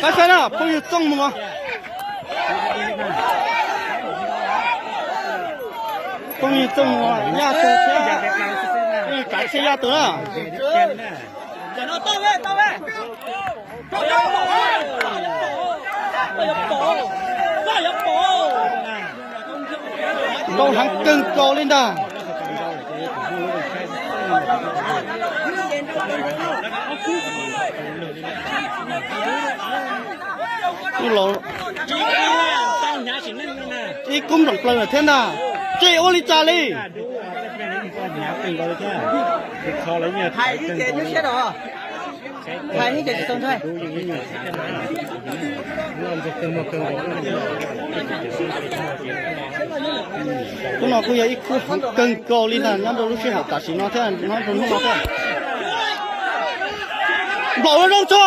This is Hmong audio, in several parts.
Pab saib na, phooj ywg Txooj Muas. Phooj ywg Txooj Muas yaj tug thiab, phooj ywg Tsav Tsheb yaj tug na. Nrau heev kawg nkaus li ntag. Ib kub nploom plaws lawm thiab ntag. Tsis ua li cas li. Kub no kuj yog ib kub heev kawg nkaus li ntag nyob rau lub sij hawm tam sim no thiab nyob rau hnub no thiab. Nplaum ua zoo tso.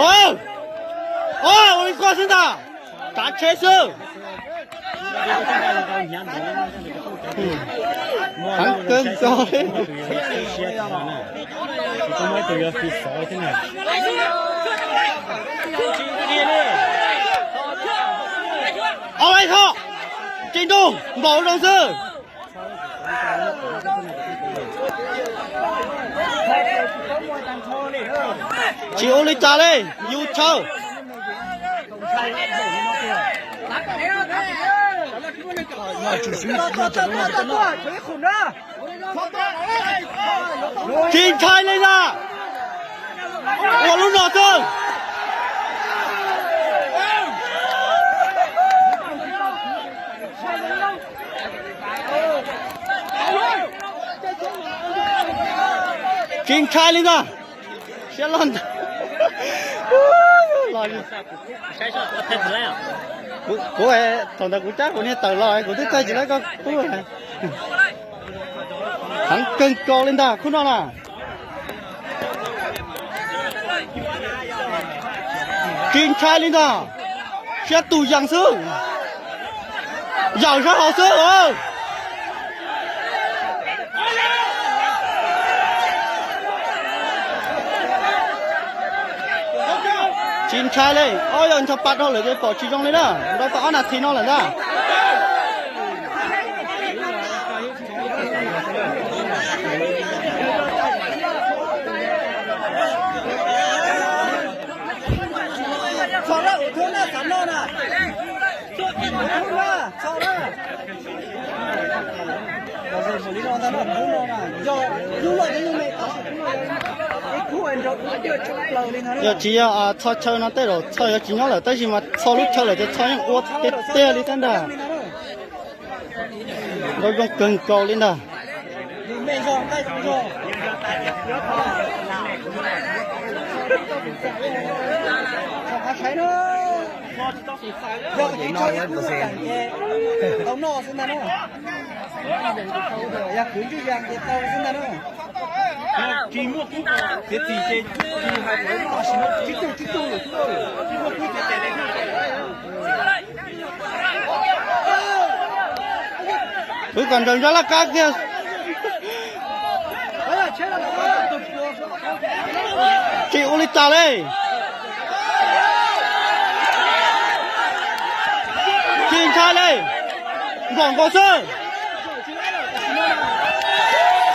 Ua li koj xwb ntag. Tsav Tsheb xwb. Heev kawg nkaus li. Ob laib tho. Tsis nrug, nplaum zoo xwb. Tsis ua li cas li, yus chaw. Tsis ntshai li ntag. Ua lub no xwb. Tsis ntshai li ntag. Siab loj ntag. Kuv, kuv, thaum ntawd kuv cab kuv niag tawm los kuv twb txawj tsis laib koj pub. Heev kawg nkaus li ntag khub no na. Tsis ntshai li ntag. Siab tus yees xwb. Yawm sab hauv xwb. Tsis ntshai li, ob yawg ncho pa dhau lawm ces pom tsis zoo li na, nrau tau ob nas this no lawm ntag. Yog tsis yog Txho chaw no tej zaum Txho yuav tsis nyob lawm, tab sis mas Txho lub chaw lawm ces Txho yeej ua tiag tiag li thiab ntag. Nrau zoo kawg nkaus li ntag. Wb kom ntsawg ntsov laj kab kiag. Tsis ua li cas li. Tsis ntshai li. Nkaum nkaus xwb.